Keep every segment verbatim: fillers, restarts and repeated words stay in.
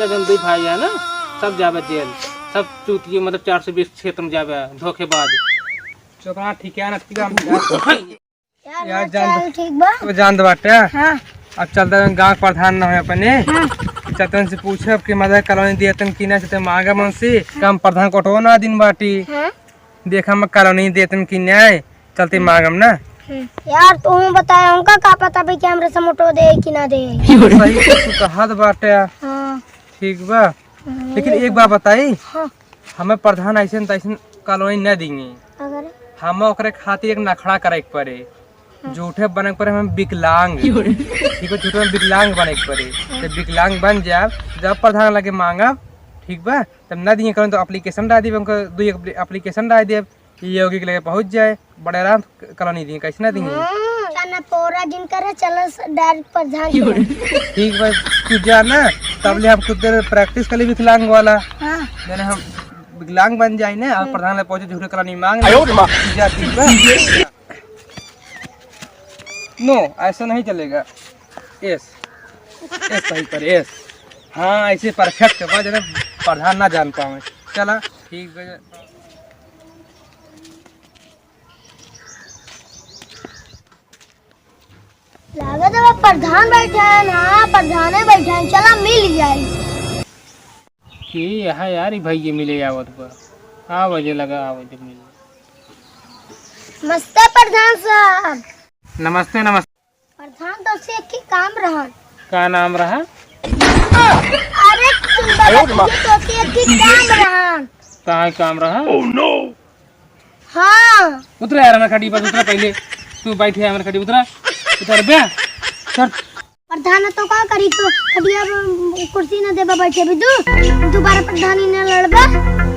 जौन दुई भाई है ना, सब जाबे जेल। सब चूतिए, मतलब, चार सौ बीस क्षेत्र में जाबे, धोखेबाज। चोकना ठीक है ना, ठीक है, हम यार, यार, यार, जान चाल दो। ठीक बा? तो जान दे बाटे। हाँ। अब चलते हैं गाँव प्रधान ना हो अपने। हाँ। चलते हैं से पूछब कि मदद कॉलोनी दिए तन कि ना, चलते मांगे मन से। हाँ। कम प्रधान कोटो ना दिन बाटी। हाँ। देखा मैं कॉलोनी देतन कि न्याय, चलते मांगम ना। हम्म। यार, तू बताया, हमका का पता भाई कि हमरे समोटो दे कि ना दे? सही तो तू कहत बाटे। हाँ। ठीक बा। हम्म, लेकिन ये एक तो बात बताई, हाँ। हमें प्रधान ऐसे न तैसे कॉलोनी न देंगे। अगर? हमें ओकरे खातिर एक नखड़ा करे के पड़े। हाँ। झूठे बने के पड़े, हमें विकलांग। ठीक बा, झूठे में विकलांग बने के पड़े। हाँ। तो विकलांग बन जाब, जब प्रधान लगे मांगब, ठीक बा, तब ना दिए करें तो एप्लीकेशन डाल देब, हमको दुई एप्ली-, एप्लीकेशन डाल देब, ये योगी के लगे पहुँच जाए, बड़े आराम कॉलोनी दिए, कैसे ना दिए? हाँ, चना पोरा जिन करे, चलो स-, डायरेक्ट प्रधान के। ठीक बा, तू जा ना, तब ले हम कुछ देर प्रैक्टिस कर ले विकलांग वाला। हाँ। जने हम विकलांग बन जाए ना, और हम्म। प्रधान ले पहुँचे, झूठे कॉलोनी मांग ले। आयो रे माँ। तू जा, ठीक बा? नो, ऐसा नहीं चलेगा। एस, एस सही पर एस। हाँ, ऐसे परफेक्ट बा, जने प्रधान ना जान पावे। चला, ठीक बा। लागत बा प्रधान बैठे हैं ना, प्रधाने बैठे हैं, चला मिल जाई। के यहाँ यार, ई भैया मिले आवत बा। आवे जे लगा, आवे जे मिले। नमस्ते प्रधान साहब। नमस्ते, नमस्ते। प्रधान, तोसे एक ही काम रहन। का नाम रहा? अरे सुंदर, तोसे एक ही काम रहन। का काम रहा? हाँ। उतरा यार, हमरे खड़ी पर उतरा पहले। तू बैठे हमरे खड़ी, उतरा। उतर बे। सर। प्रधान, तो का करी, तो खटिया पर कुर्सी न देबा बैठे भी तू, दोबारा प्रधानी न लड़बा।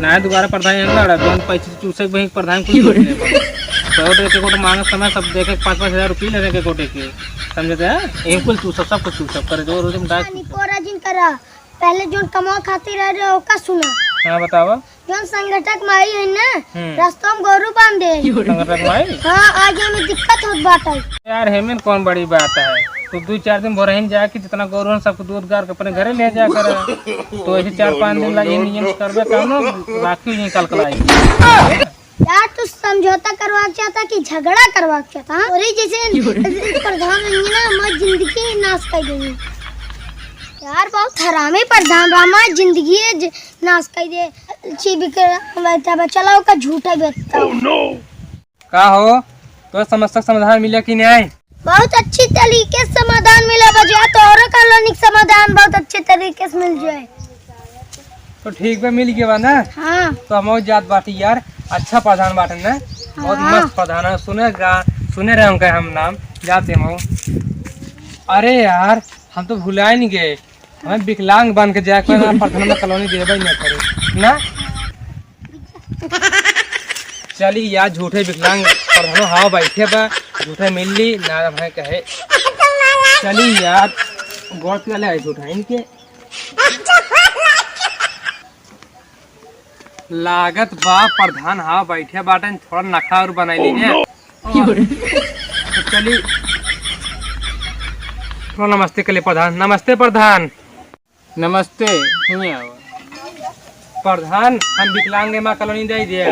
ना, दोबारा प्रधानी न लड़ा, जौन पैसे चूसे के वही प्रधान कुल चूस लेबा। तो एक एक वोट मांगत समय सब देखे पाँच पाँच हजार रुपये लेने के गोटे के, समझते हैं? एक कुल चूसब, सब कुछ चूसब करे, जो रोज हम डांस पानी चूसब। पोरा जिन करा, पहले जौन कमाओ खातिर रह रहे, ओका सुना। हाँ, बतावा। जौन संगठक माई है ना, हम्म। रास्ता में गोरू बांध दे। संगठक माई? हाँ, आज हमें दिक्कत होत बाटे। यार, हेमेन कौन बड़ी बात है? तू दो चार दिन भोरहिन जाके जितना गोरू हन, सबको दूध गार के अपने घरे ले जा कर। तो ऐसे चार पाँच दिन ला ये नियम से करबे काम ना, बाकी ये कल कलाई। यार, तू समझौता करवा चाहता कि झगड़ा करवा चाहता? हाँ? और ये जैसे प्रधान रहेंगे ना, हमारी जिंदगी नाश कर देंगे। यार, बहुत हरामी प्रधान बा, हमारी जिंदगी ज-, नाश कर दे। छी बिकरा बैठा बा, चला ओका झूठा बेचता। का हो, तो समस्या के समाधान मिला कि नहीं? बहुत अच्छी तरीके से समाधान मिला बा, जा तोहरो कॉलोनी के समाधान बहुत अच्छे तरीके से मिल जाए। तो ठीक बा, मिल गया बा ना? हाँ। तो हम जात बाटी यार, अच्छा प्रधान बाटे ना, बहुत हाँ। मस्त प्रधान है। सुने गा, सुने रहे उनका हम नाम, जाते हम। अरे यार, हम तो भुलाए नहीं गए, हमें विकलांग बन के जाए के ना, प्रधान में कॉलोनी देबे ही ना करे ना। चली यार, झूठे विकलांग प्रधानो हवा बैठे बा, झूठे मिल ली ना भाई कहे। चली यार, गोड़ पिया ले आई झूठा इनके। लागत बा प्रधान हवा बैठे बाटे, थोड़ा नखा और बनाई लीजिए। तो चली, थोड़ा नमस्ते कर ले प्रधान। नमस्ते प्रधान। नमस्ते, हियाँ आओ। प्रधान, हम विकलांग एमा कॉलोनी दे दिए।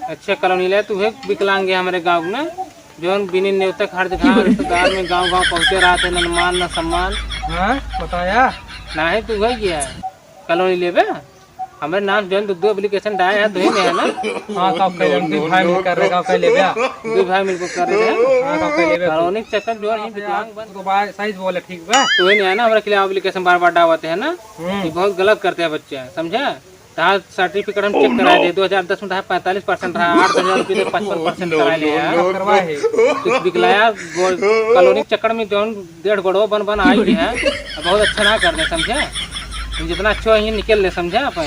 अच्छा, कॉलोनी ले, तू है विकलांग है हमारे गाँव में, जौन बिना नेवता खाड़ दिखा रिश्तेदार में गाँव गाँव पहुँचे रहत है, न मान न सम्मान। हाँ, बताया। ना है, तू है क्या? कॉलोनी लेबे? हमरे नाम जौन दो, दो एप्लीकेशन डाए हैं, दो ही में है ना? हाँ, का कह लेबे? दुई भाई मिल कर रहे, का कह लेबे? दुई भाई मिल कर रहे हैं। हाँ, का कह लेबे? कॉलोनी के चक्कर में जो है, विकलांग बन। तो भाई सही बोले, ठीक बा। तू ही नहीं है ना, हमरा खिलाफ एप्लीकेशन बार-बार डावत है ना? हम्म। ये बहुत गलत करते हैं बच्चे, समझा? तहार सर्टिफिकेट हम चेक कराए दे, दो हज़ार दस में तहार पैंतालीस परसेंट रहा, आठ हज़ार रुपये दे, पचपन परसेंट कराए ले यार। करवा है। कुछ विकलाया गोल-, कॉलोनी के चक्कर में जौन डेढ़ गोड़वा बन बन आई है, बहुत अच्छा ना कर दे, समझे? तुम जितना अच्छा हो, यहीं निकल ले, समझे? आप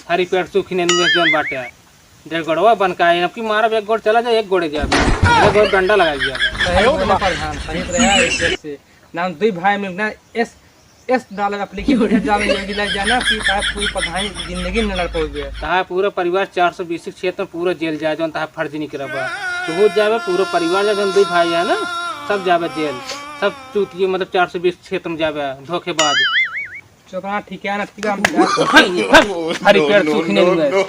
हरी पेड़ सूखी ने नुए जौन बाटे। डेढ़ गोड़वा बन का है, अब की मारब एक गोड़ चला जाए, एक गोड़े जाए, एक गोड़ डंडा लगा दिया। सही बोला प्रधान, सही तो रहा है, इस वजह से। नाम दुई भाई मिलना, एस, एस डालर एप्लीकेशन भेज डाले, योगी लाग जाना कि साहब पूरी पढ़ाई जिंदगी न लड़ पाओगे। कहा पूरा परिवार चार सौ बीस क्षेत्र में पूरा जेल जाए, जौन तहा फर्ज नहीं करबा। तू हो जाबे, पूरा परिवार जाए, जौन दुई भाई है ना, सब जाबे जेल, सब चूतिए, मतलब चार सौ बीस क्षेत्र में जाबे, धोखेबाज। चोकना ठीक है ना, ठीक है, हम हरी पेड़ सूखी नेनुआ।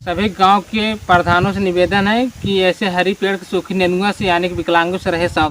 सभी गांव के प्रधानों से निवेदन है कि ऐसे हरी पेड़ के सूखी नेनुआ से यानी कि विकलांगों से रहे सावधान।